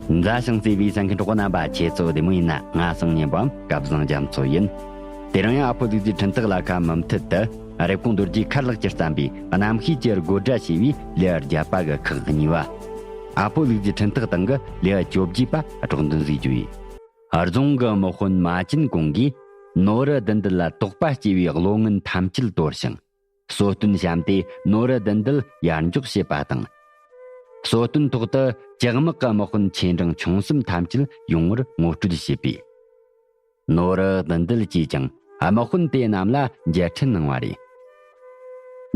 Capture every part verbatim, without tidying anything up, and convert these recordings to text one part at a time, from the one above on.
མཛའ་ཞིང་བརྩེ་བའི་གསན་མཁན་གྲོགས་པོ་རྣམ་པ། ཁྱེད་ཚོ་བདེ་མོ་ཡིན་ན། ང་སང་ཉིན་པའམ་སྐལ་བཟང་རྒྱ་མཚོ་ཡིན། དེ་རིང་ཡང་ཨ་ཕོ་ལུག་རྫིའི་འཕྲིན་ཐག་ལ་ཁ་མུ་མཐུད་དུ། རེབ་གོང་རྡོ་རྗེ་མཁར་ལགས་ཀྱིས་བརྩམས་པའི་རྣམ་ཤེས་ཀྱི་དགོད་སྒྲ་ཞེས་པའི་ལེའུ་བརྒྱད་པ་གི་ཁག་གཉིས་པ། ཨ་ཕོ་ལུག་རྫིའི་འཕྲིན་ཐག་སྟེང་གི་ལེའུ་བཅོ་བརྒྱད་པ་སྒྲོག་འདོན་ཞུ་རྒྱུ་ཡིན། རྫོང་གི་དམག་དཔོན་མ་ཅིན་ཀུང་གིས་ནོ་རི་བདུད་འདུལ་ལ་དོགས་པ་སྐྱེ་བའི་བློ་ངན་ཐམས་ཅད་དོར་ཞིང་། གསོལ་སྟོན་བཤམས་ཏེ་ནོ་རི་བདུད་འདུལ་ཡར་འཇོག་བྱེད་པ་དང་། གསོལ་སྟོན་ཐོག་ཏུ་ཇག་དམག་གི་དམག་དཔོན་ཆེ་འབྲིང་ཆུང་གསུམ་ཐམས་ཅད་ཡོང་བར་ངོ་སྤྲོད་བྱས་པས། ནོ་རི་བདུད་འདུལ་གྱིས་ཀྱང་དམག་དཔོན་དེ་རྣམས་ལ་མཇལ་འཕྲད་གནང་བ་རེད།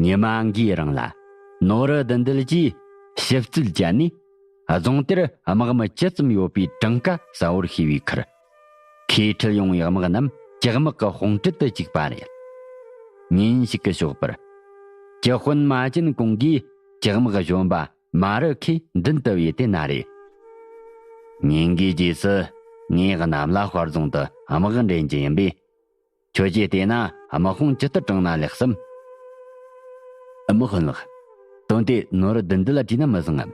ཉི་མ་འགའི་རིང་ལ་ནོ་རི་བདུད་འདུལ་གྱིས་ཞིབ་རྩད་བཅད་ནས། རྫོང་དེར་དམག་མི་ཇི་ཙམ་ཡོད་པའི་གྲངས་ཀ་གསལ་བོར་ཤེས་པའི་ཁར། ཁོས་ཁྲིད་ཡོང་བའི་དམག་རྣམས་ཇག་དམག་གི་དཔུང་གྲལ་དུ་བཅུག་པ་རེད། ཉིན་ཞིག་གི་ཞོགས་པར། ཇག་དཔོན་མ་ཅིན་ཀུང་གིས་ཇག་དམག་གཞོན་པ་མ་རི་ཁེ་མདུན་དུ་བོས་ཏེ་ན་རེ། ཉིན་འགའི་རྗེས་སུ་ངས་གནམ་ལ་དཔའ་རྫོང་དུ་དམག་འདྲེན་རྒྱུ་ཡིན་པས། ཁྱོད་ཀྱིས་བལྟས་ན་དམག་དཔུང་ཇི་ལྟར་དྲངས་ན་ལེགས་སམ། དམག་དཔོན་ལགས། དོན་དེ་ནོ་རི་བདུད་འདུལ་ལ་དྲིས་ན་མི་བཟང་ངམ།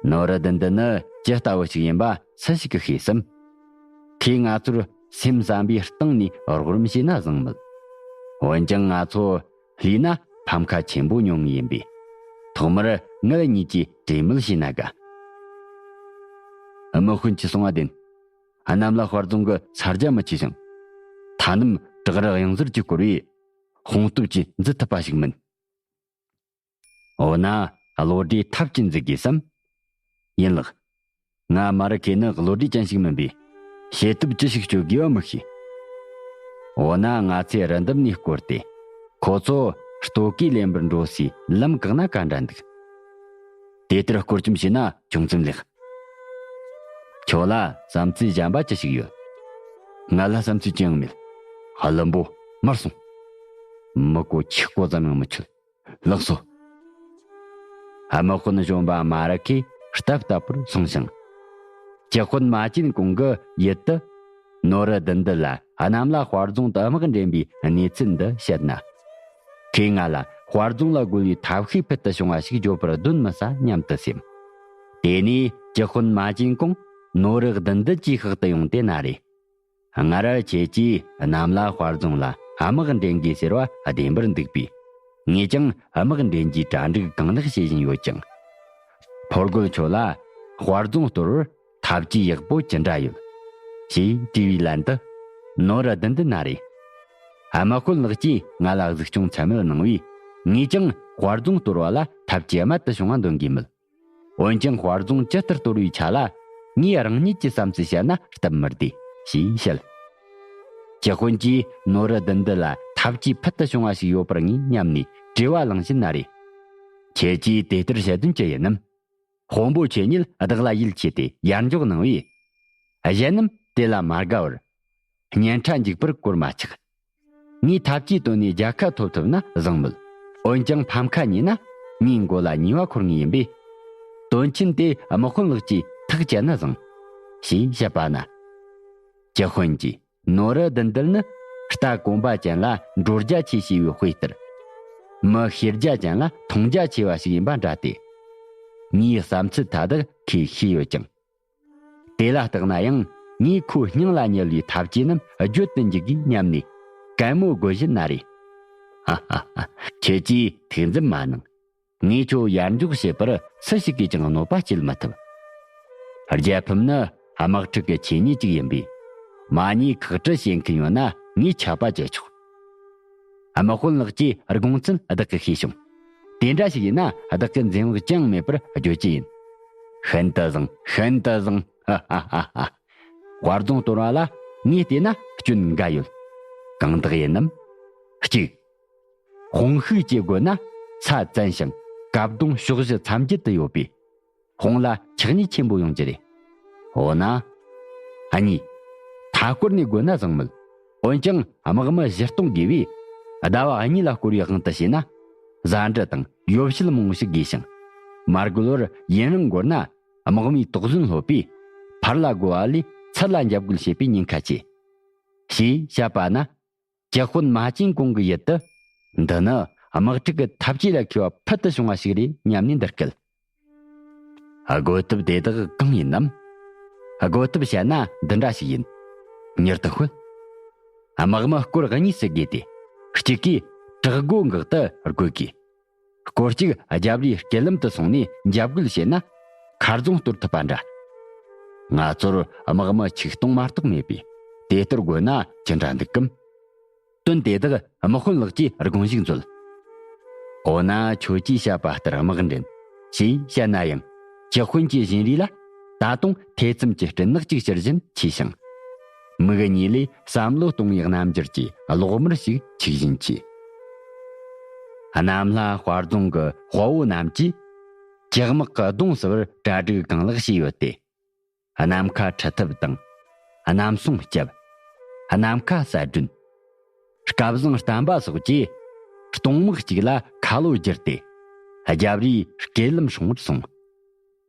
ནོ་རི་བདུད་འདུལ་ནི་ཇི་ལྟ་བུ་ཞིག་ཡིན་པ་སུ་ཞིག་གིས་ཤེས་སམ། ཁོས་ང་ཚོར་སེམས་བསམ་པའི་སྟེང་ནས་རོགས་རམ་བྱས་ན་བཟང་མོད། འོན་ཀྱང་ང་ཚོ་ལྷས་ན་ཕམ་ཁ་ཆེན་པོ་མྱོང་ངེས་ཡིན་པས། ཐོག་མར་ངེད་གཉིས་ཀྱིས་གྲོས་མོལ་བྱས་ན་དགའ། དམག་དཔོན་གྱིས་གསུངས་པ་བདེན། གནམ་ལ་དཔའ་རྫོང་གི་ས་རྒྱ་མི་ཆེ་ཞིང་། མཐའ་རྣམས་བྲག་རི་གཡང་གཟར་གྱིས་བསྐོར་བས། དཔུང་སྟོབས་ཀྱིས་འཛུལ་ཐུབ་པ་ཞིག་མིན། འོ་ན་བློ་གྲོས་ཐབས་ཀྱིས་འཛུལ་དགོས་སམ། ཡིན་ལགས། ང་མ་རི་ཁེ་ནི་བློ་གྲོས་ཅན་ཞིག་མིན་པས། བྱེད་ཐབས་ཅི་ཞིག་སྤྱོད་དགོས་པ་མི་ཤེས། འོ་ན་ང་ཚོས་རི་འདབས་ནས་བསྐོར་ཏེ། ཁོ་ཚོ་ལྟོ་གོས་ལེན་པར་འགྲོ་སའི་ལམ་བཀག་ན་ག་འདྲ་འདུག། དེ་ལྟར་བསྐོར་བཅོམ་བྱས་ན་ཅུང་ཙམ་ལེགས། ཁྱོད་ལ་བསམ་ཚུལ་གཞན་པ་ཅི་ཞིག་ཡོད། ང་ལ་བསམ་ཚུལ་ཅི་ཡང་མེད། ཀླུ་འབོ་མར་སོང་། མི་གོ་ཆི་གོ་ཙམ་ཡང་མི་ཆོད། ལགས་སོ། དམག་དཔོན་གཞོན་པ་མ་རི་ཁེ་རྟབ་རྟབ་པོར་སོང་ཞིང་། ཇག་དཔོན་མ་ཅིན་ཀུང་གི་ཡུལ་དུ། ནོ་རི་བདུད་འདུལ་ལ་གནམ་ལ་དཔའ་རྫོང་དུ་དམག་འདྲེན་པའི་གནས་ཚུལ་འདི་བཤད་ན། ཁོས་ང་ལ་དཔའ་རྫོང་ལ་རྒོལ་བའི་ཐབས་ཤེས་ཕུལ་དུ་བྱུང་བ་ཞིག་བརྗོད་པར་གདོན་མི་ཟ་སྙམ་དུ་སེམས། དེ་ནས་ཇག་དཔོན་མ་ཅིན་ཀུང་ནོ་རི་བདུད་འདུལ་གྱི་ཕྱག་ཏུ་ཡོང་སྟེ་ན་རེ། སྔར་ཁྱེད་ཀྱིས་གནམ་ལ་དཔའ་རྫོང་ལ་དམག་འདྲེན་དགོས་ཟེར་བ་བདེན་པར་འདུག་པས། ངས་ཀྱང་དམག་འདྲེན་གྱི་གྲ་སྒྲིག་གང་ལེགས་བྱེད་བཞིན་ཡོད་ཅིང་། ཕོ་རྒོད་ཁྱོད་ལ་དཔའ་རྫོང་གཏོར་བར་ཐབས་ཇུས་ཡག་པོ་ཅི་འདྲ་ཡོད། ཞེས་དྲིས་པའི་ལན་དུ། ནོ་རི་བདུད་འདུལ་ན་རེ། དམག་དཔོན་ལགས་ཀྱིས་ང་ལ་གཟིགས་སྐྱོང་ཚད་མེད་གནང་བས། ངས་ཀྱང་དཔའ་རྫོང་གཏོར་བ་ལ་ཐབས་ཇུས་རྨད་དུ་བྱུང་བ་འདོན་དགོས་མོད། འོན་ཀྱང་དཔའ་རྫོང་ཇི་ལྟར་གཏོར་བའི་ཆ་ལ། ངས་རང་ཉིད་ཀྱི་བསམ་ཚུལ་བཤད་ན་སྟབས་མི་བདེ། ཞེས་བཤད། ཇག་དཔོན་གྱིས་ནོ་རི་བདུད་འདུལ་ལ་ཐབས་ཇུས་ཕུལ་དུ་བྱུང་བ་ཞིག་ཡོད་པར་ངེས་སྙམ་ནས་དྲི་བ་གླེང་བཞིན་ན་རེ། ཁྱེད་ཀྱིས་དེ་ལྟར་བཤད་དོན་ཅི་ཡིན་ནམ། དཔོན་པོ་ཁྱེད་ཉིད་བདག་ལ་ཡིད་ཆེས་ཏེ་ཡར་འཇོག་གནང་བས། གཞན་རྣམས་དེ་ལ་མ་དགའ་བར། སྙན་ཕྲ་འཇུག་པར་གོར་མ་ཆག། ངས་ཐབས་ཇུས་བཏོན་ནས་རྒྱལ་ཁ་ཐོབ་ཐུབ་ན་བཟང་མོད། འོན་ཀྱང་ཕམ་ཁ་ཉོས་ན་ངའི་མགོ་ལ་ཉེས་པ་འཁོར་ངེས་ཡིན་པས། དོན་ཆེན་དེ་དམག་དཔོན་ལགས་ཀྱིས་ཐག་བཅད་ན་བཟང་། ཞེས་བཤད་པ་ན། ཇག་དཔོན་གྱིས་ནོ་རི་བདུད་འདུལ་ནི་རྟ་གོམ་པ་ཅན་ལ་འགྲོ་རྒྱ་ཆེ་ཞེས་པའི་དཔེ་ལྟར། མི་ཤེས་རྒྱ་ཅན་ལ་མཐོང་རྒྱ་ཆེ་བ་ཞིག་ཡིན་པ་འདྲ་སྟེ། ངའི་བསམ་ཚུལ་མཐའ་དག་ཁོས་ཤེས་ཡོད་ཀྱང་། དེ་ལ་བརྟགས་ན་ཡང་ངས་ཁོའི་སྙིང་ལ་ཉེ་བའི་ཐབས་ཇུས་རྣམས་བརྗོད་དུ་འཇུག་གི་སྙམ་ནས་གད་མོ་དགོད་བཞིན་ན་རེ། ཧ་ཧ་ཧ། ཁྱེད་ཀྱིས་ཐུགས་འཛེམ་མ་གནང་། ངས་ཁྱོད་ཡར་འཇོག་བྱེད་པར་སུ་ཞིག་གིས་ཀྱང་གནོད་པ་བསྐྱལ་མི་ཐུབ། རྒྱལ་ཕམ་ནི་དམག་འཁྲུག་གི་ཆོས་ཉིད་ཅིག་ཡིན་པས། མ་ཉེས་ཁག་དཀྲི་བྱེད་མཁན་ཡོད་ན་ངས་ཆད་པ་གཅོད་ཆོག། དམག་དཔོན་ལགས་ཀྱི་དགོངས་ཚུལ་བདག་གིས་ཤེས་བྱུང་། དེ་འདྲ་ཞིག་ཡིན་ན་བདག་གི་འཛེམ་བག་ཅང་མེད་པར་བརྗོད་ཀྱི་ཡིན། ཤིན་ཏུ་བཟང་། ཤིན་ཏུ་བཟང་། ཧ་ཧ་ཧ་ཧ། དཔའ་རྫོང་གཏོར་བ་ལ་ངས་བལྟས་ན་སྐྱོན་འགའ་ཡོད། གང་དག་ཡིན་ནམ། གཅིག། དཔུང་ཤུགས་ཀྱི་སྒོ་ན་ས་བཙན་ཞིང་བཀབ་དོང་ཕྱོགས་བཞི་མཚམས་བརྒྱད་དུ་ཡོད་པས། དཔུང་ལ་ཆག་ཉེས་ཆེན་པོ་ཡོང་རྒྱུ་རེད། འོ་ན། གཉིས། མཐའ་སྐོར་ནས་རྒོལ་ན་བཟང་མོད། འོན་ཀྱང་དམག་མི་གཞི་གཏོང་དགོས་པས། ཟླ་བ་གཉིས་ལ་སྐོར་བའི་དབང་དུ་བྱས་ན། ཟ་འབྲུ་དང་ཡོ་བྱད་མང་བོ་ཞིག་དགོས་ཤིང་། མ་རྒོལ་བར་ཡུན་རིང་འགོར་ན་དམག་མིའི་དོགས་ཟོན་ལྷོད་པས། ཕར་ལ་རྒོལ་བ་ལས་ཚུར་ལ་འཇབ་རྒོལ་བྱེད་པའི་ཉེན་ཁ་ཆེ། ཞེས་བཤད་པ་ན། ཇག་དཔོན་མ་ཅིན་ཀུང་གི་ཡུལ་དུ། འདི་ནི་དམག་འཁྲུག་གི་ཐབས་ཇུས་ལ་མཁས་པ་ཕུལ་དུ་བྱུང་བ་ཞིག་རེད་སྙམ་ནས་འདི་སྐད། དགོད་ཐབས་དེ་དག་གང་ཡིན་ནམ། དགོད་ཐབས་བཤད་ན་འདི་འདྲ་ཞིག་ཡིན། མྱུར་དུ་ཤོད། དམག་མི་སྐོར་གཉིས་སུ་བགོས་ཏེ། གཅིག་གིས་བྲག་སྒོ་འགག་ཏུ་བགོས་དགོས། སྐོར་གཅིག་རྒྱབ་རིའི་སྐེད་ལམ་དུ་སོང་ནས་འཇབ་རྒོལ་བྱས་ན། མཁར་རྫོང་གཏོར་ཐུབ་པ་འདྲ། ང་ཚོར་དམག་མི་ཆིག་སྟོང་མ་གཏོགས་མེད་པས། དེ་གཏོར་དགོས་ན་ཅི་འདྲ་འདུག་གམ། དོན་དེ་དག་དམག་དཔོན་ལགས་ཀྱིས་དགོངས་ཞིག་མཛོད། འོ་ན་ཁྱོད་ཀྱིས་བཤད་པ་ལྟར་དམག་འདྲེན་ཞེས་བཤད་ན་ཡང་། ཀྱི་དཔོན་གྱི་བཞིན་རས་ལ་ད་དུང་ཐེ་ཚོམ་གྱི་སྤྲིན་ནག་ཅིག་ཕྱིར་བཞིན་མཆིས་ཤིང་། མིག་གཉིས་ལས་བསམ་བློ་གཏོང་བའི་རྣམ་འགྱུར་གྱིས་གློག་དམར་ཞིག་འཁྱུག་བཞིན་མཆིས། གནམ་ལྷ་དཔལ་རྫོང་གི་དཔའ་བོ་རྣམས་ཀྱིས་ཀྱི་དམག་གི་གདོང་ཟུར་བར་གྲ་སྒྲིག་གང་ལེགས་བྱས་ཡོད་དེ། གནམ་ཁ་ཁྲི་ཐབ་དང་། གནམ་སྲུང་རྐྱབ། གནམ་ཁ་ཟད་སྒྲོན། སྐལ་བཟང་བསྟན་པ་སོགས་ཀྱིས་གཏོང་དམག་གཅིག་ལ་ཁ་ལོ་བསྒྱུར་ཏེ། རྒྱབ་རིའི་སྐེད་ལམ་སྲུང་བར་སོང་།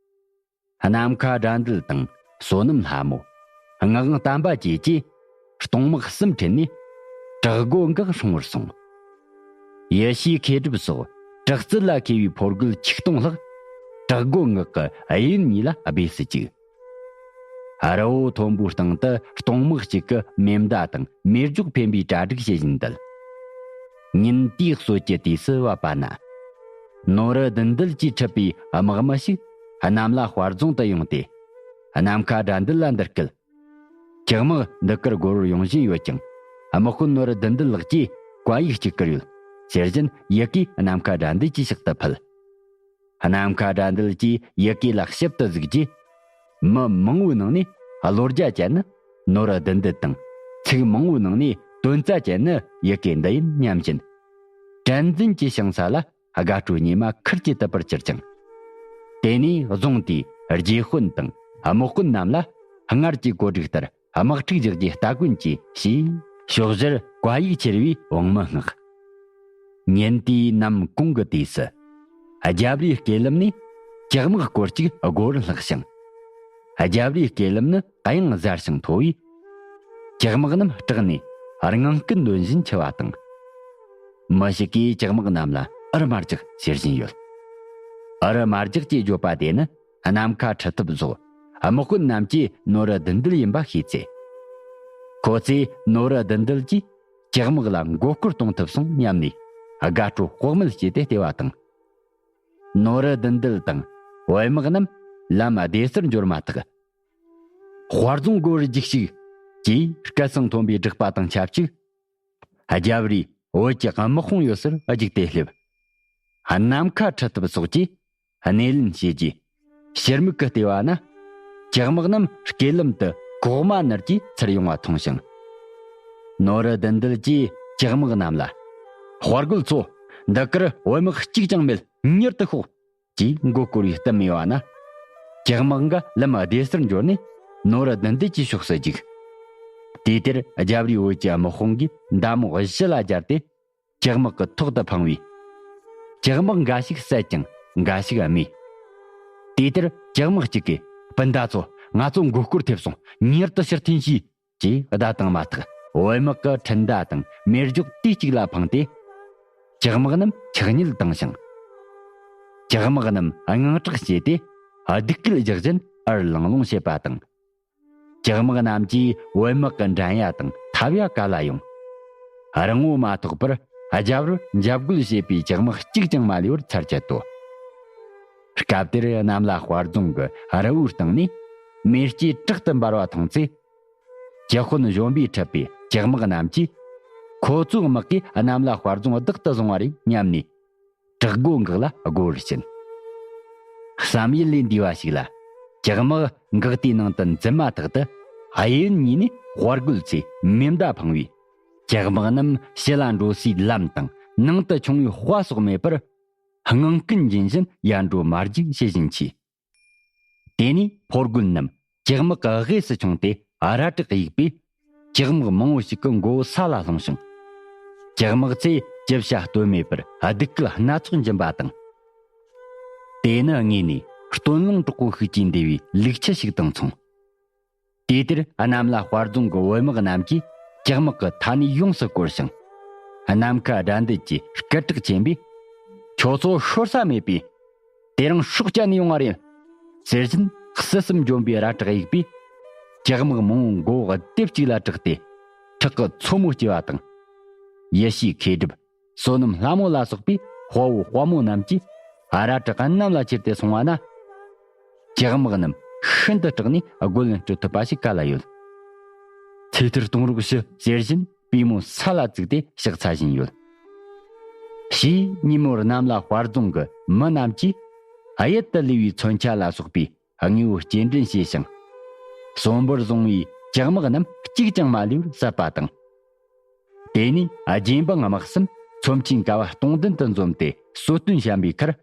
གནམ་ཁ་དགྲ་འདུལ་དང་བསོད་ནམས་ལྷ་མོ། ངག་དབང་བསྟན་པ་བཅས་ཀྱིས་གཏོང་དམག་གསུམ་ཁྲིད་ནས་བྲག་སྒོ་འགག་སྲུང་བར་སོང་། ཡེ་ཤེས་མཁས་གྲུབ་སོགས་དྲག་རྩལ་ལ་མཁས་པའི་ཕོ་རྒོད་ཆིག་སྟོང་ལྷག་བྲག་སྒོ་འགག་གི་གཡས་གཡོན་གཉིས་ལ་སྦས་སུ་བཅུག། རི་བོ་མཐོན་པོའི་སྟེང་དུ་གཏོང་དམག་གཅིག་གི་མེ་མདའ་དང་མེ་སྒྱོགས་འཕེན་པའི་གྲ་སྒྲིག་བྱེད་བཞིན་འདུག། ཉིན་དེའི་གསོལ་གྱི་དུས་སུ་བབས་པ་ན། ནོར་བུ་བདུད་འདུལ་གྱིས་ཁྲིད་པའི་དམག་མི་ཞིག་གནམ་ལྷ་དཔལ་རྫོང་དུ་ཡོང་སྟེ། གནམ་ཁ་དགྲ་འདུལ་ལ་འདི་སྐད། ཀྱི་དམག་འདི་གར་སྒོར་འོང་བཞིན་ཡོད་ཀྱང་། དམག་དཔོན་ནོར་བུ་བདུད་འདུལ་ལགས་ཀྱིས་བཀའ་ཡིག་གཅིག་བསྐུར་ཡོད། ཟེར་བཞིན་ཡི་གེ་གནམ་ཁ་དགྲ་འདུལ་གྱི་ཕྱག་ཏུ་ཕུལ། གནམ་ཁ་དགྲ་འདུལ་གྱིས་ཡི་གེ་ལ་ཞིབ་ཏུ་གཟིགས་རྗེས། མི་མང་བོའི་ནང་ནས་བློ་རྒྱ་ཅན་ནི་ནོར་བུ་བདུད་འདུལ་དང་། ཚིག་མང་བོའི་ནང་ནས་དོན་རྩ་ཅན་ནི་ཡི་གེ་འདི་ཡིན་སྙམ་བཞིན། དྲན་འཛིན་གྱི་ཞིང་ས་ལ་དགའ་སྤྲོའི་ཉི་མ་ཁུར་གྱིས་དུད་པར་གྱུར་ཅིང་། དེ་ནས་རྫོང་དེའི་རྗེ་དཔོན་དང་དམག་དཔོན་རྣམས་ལ་སྔར་གྱི་གོ་སྒྲིག་ལྟར། དམག་འཁྲུག་རྒྱག་རྒྱུའི་སྟ་གོན་གྱིས་ཞེས། ཕྱོགས་བཞིར་བཀའ་ཡིག་འཁྱེར་བའི་བང་མི་མངགས། ཉིན་དེའི་ནམ་གུང་གི་དུས་སུ། རྒྱབ་རིའི་སྐེད་ལམ་ནས་ཀྱི་དམག་སྐོར་གཅིག་སྒོར་ལྷགས་ཤིང་། རྒྱབ་རིའི་སྐེད་ལམ་ནི་གཡང་གཟར་ཞིང་མཐོ་བས། ཀྱི་དམག་རྣམས་སྐྲག་ནས་རྔ་སྐད་འདོན་བཞིན་འཆི་བ་དང་། མི་ཞིག་གིས་ཀྱི་དམག་རྣམས་ལ་འུར་མ་རྒྱག་ཟེར་བཞིན་ཡོད། འུར་མ་རྒྱག་ཅེས་བརྗོད་པ་དེ་ནི། ནམ་མཁའ་ཁྲི་ཐབ་བཟོ། དམག་དཔོན་རྣམས་ཀྱིས་ནོར་བུ་བདུད་འདུལ་ཡིན་པ་ཤེས་ཚེ། ཁོ་ཚོས་ནོར་བུ་བདུད་འདུལ་གྱིས་ཀྱི་དམག་ལ་མགོ་སྐོར་གཏོང་ཐུབ་སོང་སྙམ་ནས་དགའ་སྤྲོ་ལྐོག་མེད་བྱས་ཏེ་བལྟས་པ་དང་། ནོར་བུ་བདུད་འདུལ་དང་བོད་དམག་རྣམས་ལམ་བདེ་སར་འབྱོར་མ་ཐག། དཔའ་རྫོང་སྒོ་རུ་རྒྱུགས་ཤིག་ཅེས་སྐད་གསང་མཐོན་པོས་བསྒྲགས་པ་དང་ཆབས་ཅིག། རྒྱབ་རིའི་བོད་ཀྱི་དམག་དཔུང་ཡོད་སར་རྒྱུགས་ཏེ་སླེབས། ནམ་མཁའ་ཁྲི་ཐབ་སོགས་ཀྱིས་སྣེ་ལེན་བྱས་རྗེས། ཕྱིར་མིག་གིས་བལྟས་པ་ན། ཀྱི་དམག་རྣམས་སྐེད་ལམ་དུ་གོག་མ་ནར་གྱིས་ཚུར་ཡོང་བ་མཐོང་ཞིང་། ནོར་བུ་བདུད་འདུལ་གྱིས་ཀྱི་དམག་རྣམས་ལ། དཔའ་རྒོད་ཚོ། འདི་གར་བོད་དམག་གཅིག་ཀྱང་མེད། མྱུར་དུ་ཤོག། ཅེས་མགོ་སྐོར་བའི་གཏམ་སྨྲས་པ་ན། ཀྱི་དམག་འགའ་ལམ་བདེ་སར་འབྱོར་ནས་ནོར་བུ་བདུད་འདུལ་གྱི་ཕྱོགས་སུ་རྒྱུགས། དེའི་དེར་རྒྱབ་རིའི་བོད་ཀྱི་དམག་དཔུང་གིས་མདའ་མོ་གཞི་ལ་སྦྱར་ཏེ། ཀྱི་དམག་གི་ཐོག་ཏུ་འཕངས་པས། ཀྱི་དམག་འགའ་ཞིག་བསད་ཀྱང་འགའ་ཞིག་རྨས། དེའི་དེར་ཀྱི་དམག་ཅིག་གིས་སྤུན་ཟླ་ཚོ། ང་ཚོ་མགོ་སྐོར་ཐེབས་སོང་། མྱུར་དུ་ཕྱིར་འཐེན་བྱོས། ཅེས་བརྡ་བཏང་མ་ཐག་བོད་དམག་གི་འཕྲིན་མདའ་དང་མེ་སྒྱོགས་དུས་གཅིག་ལ་འཕངས་ཏེ། ཀྱི་དམག་རྣམས་ཆག་ཉིལ་བཏང་ཞིང་། ཀྱི་དམག་རྣམས་དངངས་སྐྲག་སྐྱེས་ཏེ་སྡུག་སྐད་རྒྱག་བཞིན་ཨར་ལང་ལོང་བྱེད་པ་དང་། ཀྱི་དམག་རྣམས་ཀྱིས་བོད་དམག་གི་འགྲན་ཡ་དང་འཐབ་ཡ་ག་ལ་ཡོང་། རིང་པོ་མ་ཐོགས་པར་རྒྱབ་རུ་འཇབ་རྒོལ་བྱེད་པའི་ཀྱི་དམག་གཅིག་ཀྱང་མ་ལུས་པར་ཚར་བཅད་དོ། སྐབས་དེར་གནམ་ལྷ་དཔལ་རྫོང་གི་རི་བོའི་སྟེང་ནས་མེ་ལྕེ་དྲག་ཏུ་འབར་བ་མཐོང་ཚེ། ཀྱི་དཔོན་གཞོན་པས་ཁྲིད་པའི་ཀྱི་དམག་རྣམས་ཀྱིས། ཁོ་ཚོའི་དམག་གིས་གནམ་ལྷ་དཔལ་རྫོང་བདག་ཏུ་བཟུང་བ་རེད་སྙམ་ནས། བྲག་སྒོ་འགག་ལ་སྒོ་བར་ཕྱིན། བསམ་ཡུལ་ལས་འདས་པ་ཞིག་ལ། ཀྱི་དམག་འགག་དེའི་ནང་དུ་འཛུལ་མ་ཐག་ཏུ། གཡས་གཡོན་གཉིས་ནས་དཔའ་རྒོད་ཚོས་མེ་མདའ་འཕངས་པས། ཀྱི་དམག་རྣམས་ཕྱི་ལ་འགྲོ་སའི་ལམ་དང་ནང་དུ་མཆོང་བའི་དཔའ་སོགས་མེད་པར། དངངས་སྐད་འབྱིན་བཞིན་ཡར་འགྲོ་མར་རྒྱུག་བྱེད་བཞིན་མཆིས། དེ་ནས་ཕོ་རྒོད་རྣམས་ཀྱི་དམག་གི་གཡས་སུ་མཆོང་སྟེ་རལ་གྲི་གཡུགས་པས། ཀྱི་དམག་མང་བོ་ཞིག་གི་མགོ་བོ་ས་ལ་ལྷུང་ཞིང་། ཀྱི་དམག་ཚོས་ཅི་བྱ་གཏོལ་མེད་པར་སྡུག་སྐད་སྣ་ཚོགས་འབྱིན་པ་དང་། དེ་ནི་དངོས་ནས་སྟོན་ལུང་གྲོགས་པོ་ཤིག་ཅེས་འདས་པའི་ལུག་ཁྱུ་ཞིག་དང་མཚུངས། དེའི་དེར་གནམ་ལྷ་དཔལ་རྫོང་གི་བོད་དམག་རྣམས་ཀྱིས་ཀྱི་དམག་གི་མཐའ་ནས་ཡོངས་སུ་བསྐོར་ཞིང་། ནམ་མཁའ་དགྲ་འདུལ་གྱིས་སྐད་གྲགས་ཆེན་པོས། ཁྱོད་ཚོ་ཤོར་ས་མེད་པས། དེ་རིང་སྲོག་བསྐྱབས་ནས་ཡོང་བ་རེད། གསེར་བཞིན་བསིལ་གསུམ་འཇོམས་པའི་རལ་གྲི་གཡུགས་པས། ཇག་དམག་མང་བོ་མགོ་བོ་སྡེབ་གཅིག་ལ་བྲེགས་ཏེ། ཁྲག་གི་མཚོ་མོ་སྐྱེ་བ་དང་། ཡེ་ཤེས་མཁས་གྲུབ། བསོད་ནམས་ལྷ་མོ་ལ་སོགས་པའི་དཔའ་བོ་དཔའ་མོ་རྣམས་ཀྱིས་རལ་གྲི་གནམ་ལ་ཁྱེར་ཏེ་སོང་བ་ན། ཇག་དམག་རྣམས་ཤིན་ཏུ་སྐྲག་ནས་རྒོལ་ལན་སྤྲོད་ཐུབ་པ་ཞིག་ག་ལ་ཡོད། ཚེ་ཐར་གཏོང་རོགས་ཞུ་ཟེར་བཞིན་པུས་མོ་ས་ལ་བཙུགས་ཏེ་ཕྱག་འཚལ་བཞིན་ཡོད། ཕྱིས་ཉིན་མོར་གནམ་ལ་དཔལ་རྫོང་གི་མི་རྣམས་ཀྱིས་གཡུལ་དུ་ལུས་པའི་མཚོན་ཆ་ལ་སོགས་པའི་དངོས་པོ་སྐྱེལ་འདྲེན་བྱས་ཤིང་། གསོན་པོར་བཟུང་བའི་ཇག་དམག་རྣམས་གཅིག་ཀྱང་མ་ལུས་པར་བསད་པ་དང་། དེ་ནས་རྗེ་འབངས་དམག་གསུམ་ཚོམས་ཆེན་ཀ་བ་སྟོང་ལྡན་དུ་འཛོམས་ཏེ་གསོལ་སྟོན་བཤམས་པའི་ཁར།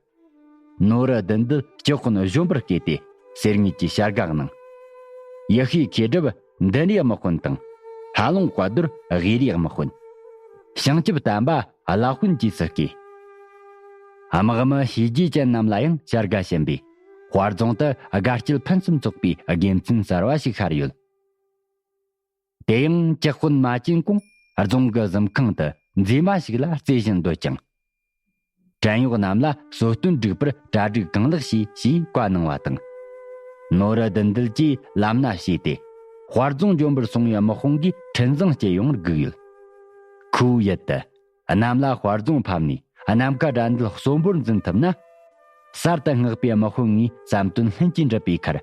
ནོར་བུ་བདུད་འདུལ་སྤྱི་དཔོན་གཞོན་པར་བསྐོས་ཏེ་གསེར་དངུལ་གྱི་བྱ་དགའ་གནང་། ཡེ་ཤེས་མཁས་གྲུབ་མདུན་རིའི་དམག་དཔོན་དང་། ལྷ་ལུང་དཔལ་རྡོར་དབུས་རིའི་དམག་དཔོན། བྱང་ཆུབ་བསྟན་པ་བླ་དཔོན་བཅས་སུ་བསྐོས། དམག་མི་བྱས་རྗེས་ཅན་རྣམས་ལ་ཡང་བྱ་དགའ་བྱིན་པས། དཔལ་རྫོང་དུ་དགའ་སྐྱིད་ཕུན་སུམ་ཚོགས་པའི་དགེ་མཚན་གསར་བ་ཞིག་ཤར་ཡོད། དེ་ཡང་ཇག་དཔོན་མ་ཅིན་ཀུང་རྫོང་གི་གཟིམ་ཁང་དུ་མཛེས་མ་ཞིག་ལ་རྩེ་བཞིན་སྡོད་ཅིང་། བྲན་གཡོག་རྣམས་ལ་གསོལ་སྟོན་སྒྲིག་པར་གྲ་སྒྲིག་གང་ལེགས་བྱས་ཞེས་བཀའ་གནང་བ་དང་། ནོར་བུ་བདུད་འདུལ་གྱིས་ལམ་སྣ་བྱས་ཏེ། དཔལ་རྫོང་འཇོམས་པར་སོང་བའི་དམག་དཔུང་གིས་འཕྲིན་བཟང་སྐྱེལ་ཡོང་བར་བསྒུགས་ཡོད། ཁོའི་ཡུལ་དུ། གནམ་ལ་དཔལ་རྫོང་ཕབ་ནས་ནམ་མཁའ་དགྲ་འདུལ་གསོན་པོར་འཛིན་ཐུབ་ན། གསར་དུ་མངགས་པའི་དམག་དཔོན་ངའི་བསམ་དོན་ལྷུན་གྱིས་འགྲུབ་པའི་ཁར།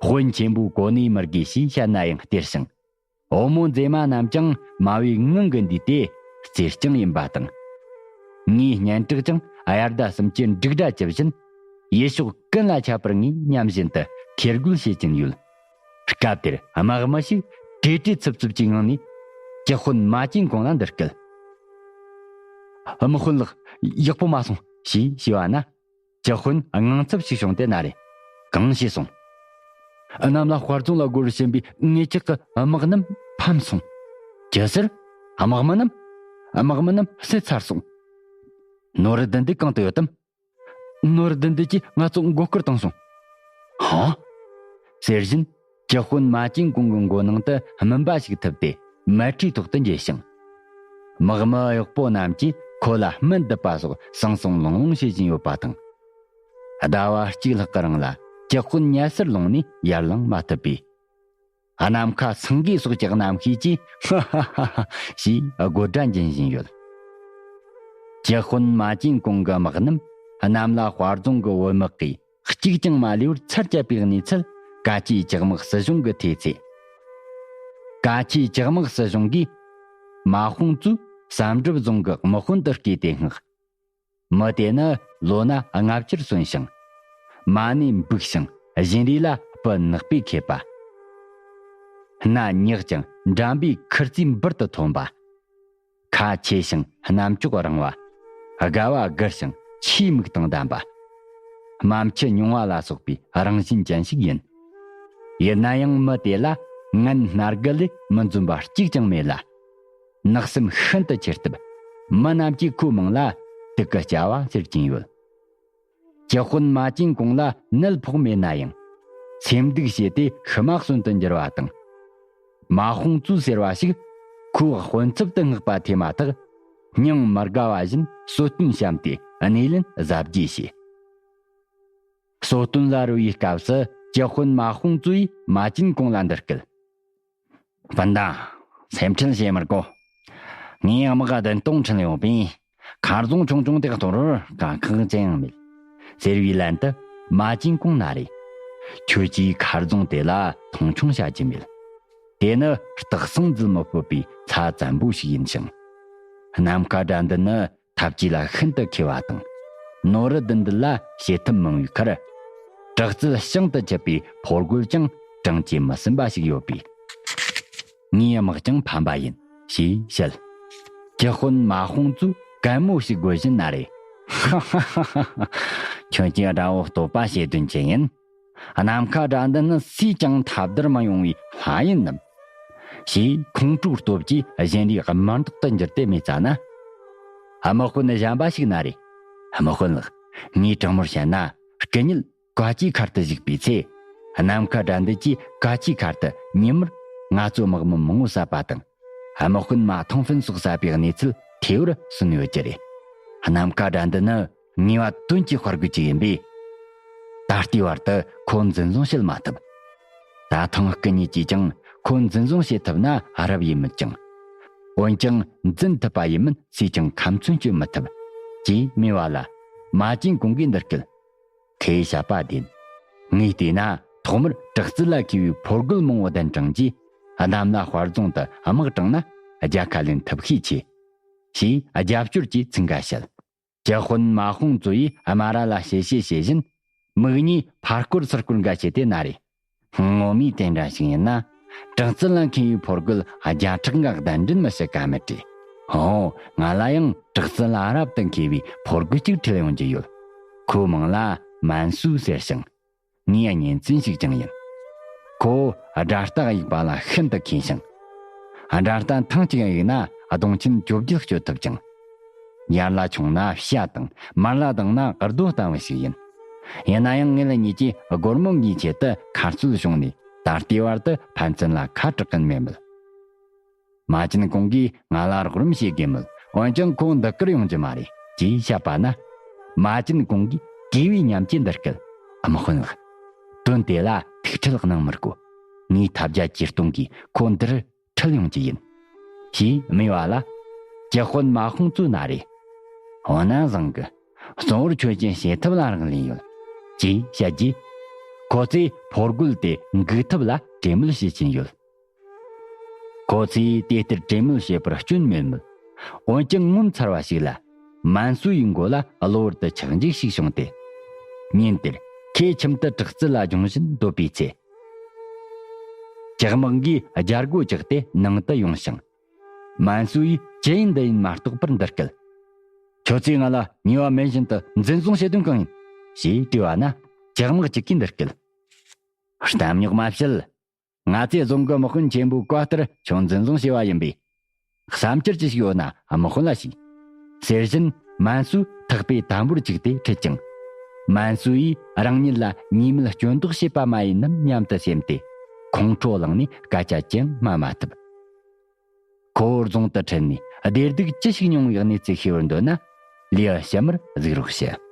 དཔོན་ཆེན་པོའི་གོ་གནས་མི་དགོས་ཞེས་བཤད་ན་ཡང་སྟེར་ཞིང་། བུ་མོ་མཛེས་མ་རྣམས་ཀྱང་མ་བུའི་ངང་གིས་འདུས་ཏེ་རྩེ་རྐྱང་ཡིན་པ་དང་། ངའི་སྙན་གྲགས་ཀྱང་དབྱར་ཟླ་གསུམ་གྱི་འབྲུག་སྒྲ་ཇི་བཞིན། ཡུལ་ཕྱོགས་ཀུན་ལ་ཁྱབ་པར་ངས་ཉམས་བཞིན་དུ་ཁེར་རྒོལ་བྱེད་ཀྱིན་ཡོད། སྐབས་དེར་དམག་མི་ཞིག་བྲེལ་བྲེལ་འཚུབ་འཚུབ་ཀྱི་ངང་ནས་ཇག་དཔོན་མ་ཅིན་གུང་ལ་འདི་སྐད། དམག་དཔོན་ལགས། ཡག་པོ་མ་སོང་ཞེས་ཞུས་པ་ན། ཇག་དཔོན་དངངས་འཚབ་ཞིག་བྱུང་སྟེ་ན་རེ། གང་བྱས་སོང་། གནམ་ལ་དཔལ་རྫོང་ལ་རྒོལ་བཞིན་པའི་ངེད་ཅག་གི་དམག་རྣམས་ཕམ་སོང་། ཅི་ཟེར། དམག་མི་རྣམས། དམག་མི་རྣམས་བསད་ཚར་སོང་། ནོར་བུ་བདུད་འདུལ་གང་དུ་ཡོད་དམ། ནོར་བུ་བདུད་འདུལ་གྱིས་ང་ཚོ་མགོ་སྐོར་བཏང་སོང་། ཧ། ཟེར་བཞིན། ཇག་དཔོན་མ་ཅིན་གུང་གི་མགོ་ནང་དུ་སྨིན་པ་ཞིག་ཐིབས་ཏེ་མལ་ཁྲིའི་ཐོག་ཏུ་འགྱེལ་ཞིང་། དམག་མི་གཡོག་པོ་རྣམས་ཀྱིས་ཁོ་ལ་སྨན་བཏབ་པ་སོགས་ཟང་ཟིང་ལོང་ལོང་བྱེད་བཞིན་ཡོད་པ་དང་། ཟླ་བ་གཅིག་ལྷག་གི་རིང་ལ་ཇག་དཔོན་ཉལ་སར་ལོང་ནས་ཡར་ལངས་མ་ཐུབ་པས། ནམ་མཁའ་སེང་གེ་སོགས་ཀྱི་རྣམ་ཤེས་ཀྱིས་ཧ་ཧ་ཧ་ཧ་ཞེས་དགོད་སྒྲ་འབྱིན་བཞིན་ཡོད། ཇག་དཔོན་མ་ཅིན་གུང་གི་དམག་རྣམས་གནམ་ལ་དཔལ་རྫོང་གི་བུ་དམག་གིས་གཅིག་ཀྱང་མ་ལུས་པར་ཚར་བཅད་པའི་གནས་ཚུལ་ཀ་ཆེའི་ཇག་དམག་སྲིད་གཞུང་གིས་ཐོས་ཚེ། ཀ་ཆེའི་ཇག་དམག་སྲིད་གཞུང་གིས་མ་ཧོང་ཙུའུ་བསམ་གྲུབ་རྫོང་གི་དམག་དཔོན་དུ་བསྐོས་ཏེ་མངགས། མི་དེ་ནི་ལོ་ན་ལྔ་བཅུར་སོན་ཞིང་། མ་ཎི་འབུགས་ཤིང་བཞིན་རས་ལ་སྤུ་ནག་པོས་ཁེབས་པ། སྣ་ཉག་ཅིང་འགྲམ་པའི་ཁུར་རྩིས་འབུར་དུ་ཐོན་པ། ཁ་ཆེ་ཞིང་རྣམ་ཅོག་རིང་བ། དགའ་བ་སྒུར་ཞིང་ཆེའི་མིག་དང་ལྡན་པ། རྨ་ཆུ་མྱོང་བ་ལ་སོགས་པའི་རང་བཞིན་ཅན་ཞིག་ཡིན། ཡིན་ན་ཡང་མི་དེ་ལ་ངན་སྣ་དགུ་ལས་མི་འཛོམས་པ་གཅིག་ཀྱང་མེད་ལ། ནག་སེམས་ཤིན་ཏུ་ཆེ་སྟབས། མི་རྣམས་ཀྱིས་ཁོའི་མིང་ལ་དུག་གི་སྐྱ་བ་ཟེར་གྱིན་ཡོད། ཇག་དཔོན་མ་ཅིན་གུང་ལ་ནད་ཕོག་མེད་ན་ཡང་། སེམས་སྡུག་བྱས་ཏེ་ཤི་མ་གསོན་དུ་འགྱུར་བ་དང་། མ་ཧོང་ཙུའུ་ཟེར་བ་ཞིག་ཁོའི་དཔོན་ཚབ་ཏུ་མངགས་པ་ཐོས་མ་ཐག་སྙིང་མི་དགའ་བ་བཞིན་གསོལ་སྟོན་བཤམས་ཏེ་གནས་ལན་གཟབ་རྒྱས་བྱས། གསོལ་སྟོན་ལ་རོལ་བའི་སྐབས་སུ་ཇག་དཔོན་མ་ཧོང་ཙུའུ་ཡིས་མ་ཅིན་གུང་ལ་འདི་སྐད། སྤུན་ཟླ། སེམས་ཁྲལ་བྱེད་མི་དགོས། ངས་དམག་བདུན་སྟོང་ཁྲིད་ཡོང་པས། མཁར་རྫོང་ཆུང་ཆུང་དེ་གཏོར་བར་དཀའ་ཁག་ཅི་ཡང་མེད། ཟེར་བའི་ལན་དུ་མ་ཅིན་གུང་ན་རེ། ཁྱོད་ཀྱིས་མཁར་རྫོང་དེ་ལ་མཐོང་ཆུང་བྱ་རྒྱུ་མེད། དེ་ནི་སྟག་ཚང་འཛུལ་མི་ཕོད་པའི་ཚ་བཙན་པོ་ཞིག་ཡིན་ཞིང་། ནམ་མཁའ་དགྲ་འདུལ་ནི་ཐབས་ཇུས་ལ་ཤིན་ཏུ་མཁས་པ་དང་། ནོར་བུ་བདུད་འདུལ་ལ་བྱེད་ཐབས་མང་བའི་ཁར། དྲག་རྩལ་བྱང་དུ་ཆུད་པའི་ཕོ་རྒོད་ཀྱང་བགྲང་བྱེད་མི་ཟིན་པ་ཞིག་ཡོད་པས། ངའི་དམག་ཀྱང་ཕམ་པ་ཡིན་ཞེས་བཤད། ཇག་དཔོན་མ་ཧོང་ཙུའུ་གད་མོ་ཞིག་དགོད་བཞིན་ན་རེ། ཧ་ཧ་ཧ་ཧ། ཁྱོད་ཀྱིས་དགྲ་བོ་བསྟོད་པ་བྱེད་དོན་ཅི་ཡིན། ནམ་མཁའ་དགྲ་འདུལ་ནི་སུས་ཀྱང་ཐལ་བརྡར་མི་ཡོང་བའི་ལྷ་ཡིན་ནམ། ཞེས་ཁོང་ཁྲོའི་སྟོབས་ཀྱིས་གཞན་རིགས་དམར་མདོག་ཏུ་འགྱུར་ཏེ་མི་ཚ་ན། དམག་དཔོན་གཞན་པ་ཞིག་ན་རེ། དམག་དཔོན་ལགས། ངས་དྲང་མོར་བཤད་ན་སྐུ་ཉིད་ཀ་ཆེའི་མཁར་དུ་བཞུགས་པའི་ཚེ། ནམ་མཁའ་དགྲ་འདུལ་གྱིས་ཀ་ཆེའི་མཁར་དུ་ཉིན་མོར་ང་ཚོའི་དམག་མི་མང་བོ་བསད་པ་དང་། དམག་དཔོན་མ་ཐང་ཧྥིན་སོགས་བསད་པའི་གནས་ཚུལ་ཐོས་པར་སོན་ཡོད་ཀྱི་རེད། ནམ་མཁའ་དགྲ་འདུལ་ནི་ངེས་པ་དོན་གྱི་དཔའ་རྒོད་ཅིག་ཡིན་པས། ད་ལྟའི་བར་དུ་ཁོ་འཛིན་བཟུང་བྱེད་མ་ཐུབ། ད་ཐེངས་སྐུ་ཉིད་ཀྱིས་ཀྱང་ཁོ་འཛིན་བཟུང་བྱེད་ཐུབ་ན་རབ་ཡིན་མོད་ཀྱང་། འོན་ཀྱང་འཛིན་ཐུབ་པ་ཡིན་མིན་སུས་ཀྱང་ཁ་ཚོན་གཅོད་མི་ཐུབ། ཅེས་སྨྲས་པ་ལ། མ་ཅིན་གུང་གིས་འདི་སྐད། ཁོས་བཤད་པ་བདེན། ངས་བལྟས་ན་ཐོག་མར་དྲག་རྩལ་ལ་མཁས་པའི་ཕོ་རྒོད་མང་བོ་གདན་དྲངས་རྗེས། གནམ་ལ་དཔའ་རྫོང་དུ་དམག་དྲངས་ན་རྒྱལ་ཁ་ལེན་ཐུབ་ཤས་ཆེ། ཞེས་རྒྱབ་སྐྱོར་གྱི་ཚིག་འགའ་བཤད། ཀྱི་ཧོན་མ་ཧོང་ཙུའུ་ཡིས་ཨ་མ་ར་ལ་ཞལ་བཞེས་བྱེད་བཞིན། མིག་གཉིས་ཕར་སྐོར་ཚུར་སྐོར་འགའ་བྱས་ཏེ་ན་རེ། ངོ་མའི་དེ་འདྲ་ཞིག་ཡིན་ན། དྲག་རྩལ་ལ་མཁས་པའི་ཕོ་རྒོད་བརྒྱ་ཕྲག་འགའ་གདན་འདྲེན་མི་བྱེད་ཀ་མེད་དྲི། ཧོ། ང་ལ་ཡང་དྲག་རྩལ་ལ་རབ་ཏུ་མཁས་པའི་ཕོ་རྒོད་ཅིག་ཁྲིད་ཡོང་རྒྱུ་ཡོད། ཁོའི་མིང་ལ་མན་སུའུ་ཟེར་ཞིང་། ངའི་གཉེན་ཚན་ཞིག་ཀྱང་ཡིན། ཁོ་སྒྲ་རྟགས་དབྱུག་པ་ལ་ཤིན་ཏུ་མཁས་ཤིང་། སྒྲ་རྟགས་ཐེངས་གཅིག་གཡུག་ན་གདོང་ཆེན་བཅོ་བརྒྱད་གཅོད་ཐུབ་ཅིང་། ཡར་ལ་མཆོང་ན་བྱ་དང་མར་ལ་ལྡང་ན་རྡོ་ལྟ་བུ་ཞིག་ཡིན། ཡིན་ན་ཡང་ངེད་གཉིས་ཀྱིས་སྒོར་མོ་འགའི་ཆེད་དུ་ཁ་རྩོད་བྱུང་ནས་ད་ལྟའི་བར་དུ་ཕན་ཚུན་ལ་ཁ་གྲག་གིན་མེད་མོད། མ་ཅིན་གུང་གིས་ང་ལ་རོགས་རམ་བྱེད་དགོས་མོད། འོན་ཀྱང་ཁོ་འདི་གར་ཡོང་རྒྱུ་མ་རེད་ཅེས་བཤད་པ་ན། མ་ཅིན་གུང་གིས་གུས་པའི་ཉམས་ཀྱིས་འདི་སྐད། དམག་དཔོན་ལགས། དོན་དེ་ལ་ཐུགས་ཁྲལ་གནང་མི་དགོས། ངའི་ཐབས་བརྒྱ་ཇུས་སྟོང་གིས་ཁོ་འདིར་ཁྲིད་ཡོང་རྒྱུ་ཡིན། ཞེས་སྨྲས་པ་ལ། ཀྱི་ཧོན་མ་ཧོང་ཙུའུ་ན་རེ། འོ་ན་བཟང་གི། གཙོ་བོར་ཆོས་ཅན་བྱེད་ཐབས་ལ་རག་ལས་ཡོད། ཅེས་བཤད་རྗེས། ཁོ་ཚོས་ཕོ་རྒོད་དེ་འགུག་ཐབས་ལ་གྲོས་མོལ་བྱེད་ཀྱིན་ཡོད། ཁོ་ཚོས་དེ་ལྟར་གྲོས་མོལ་བྱེད་པར་སྐྱོན་མེད་མོད། འོན་ཀྱང་ངོ་མཚར་བ་ཞིག་ལ། མན་སུའུ་ཡི་མགོ་ལ་གློ་བུར་དུ་ཆག་འཇིག་ཞིག་བྱུང་སྟེ། ཉིན་དེར་ཁོས་ཁྱིམ་དུ་དྲག་རྩལ་ལ་སྦྱོང་བཞིན་སྡོད་པའི་ཚེ། ཇག་དམག་གིས་རྒྱལ་སྒོ་བཅག་སྟེ་ནང་དུ་ཡོང་ཞིང་། མན་སུའུ་ཡིས་ཅི་ཡིན་འདི་ཡིན་མ་རྟོགས་པར་འདི་སྐད། ཁྱོད་ཚོས་ང་ལ་ཉེས་པ་མེད་བཞིན་དུ་འཛིན་བཟུང་བྱེད་དོན་གང་ཡིན། ཞེས་དྲིས་པ་ན་ཇག་དམག་ཅིག་གིས་འདི་སྐད། གཏམ་རྙོག་མ་བཤད། ང་ཚོས་རྫོང་གི་དམག་དཔོན་ཆེན་པོའི་བཀའ་ལྟར་ཁྱོད་འཛིན་བཟུང་བྱས་པ་ཡིན་པས། བསམ་འཆར་ཅི་ཞིག་ཡོད་ན་དམག་དཔོན་ལ་ཞུས། ཟེར་བཞིན་མན་སུའུ་ཐག་པས་དམ་པོར་བཅུག་སྟེ་ཁྲིད་ཅིང་། མན་སུའུ་ཡིས་རང་ཉིད་ལ་ཉེས་མེད་སྐྱོན་འདོགས་བྱས་པ་མ་ཡིན་ནམ་སྙམ་དུ་སེམས་ཏེ། ཁོང་ཁྲོ་ལངས་ནས་སྐད་ཆ་ཅང་སྨྲ་མ་ཐུབ། ཁོ་བོ་རྫོང་དུ་ཁྲིད་ནས་བདེ་སྡུག་ཅི་ཞིག་མྱོང་བའི་གནས་ཚུལ་ཤེས་པར་འདོད་ན། ལེའུ་ཕྱི་མར་གཟིགས་རོགས་ཞུ།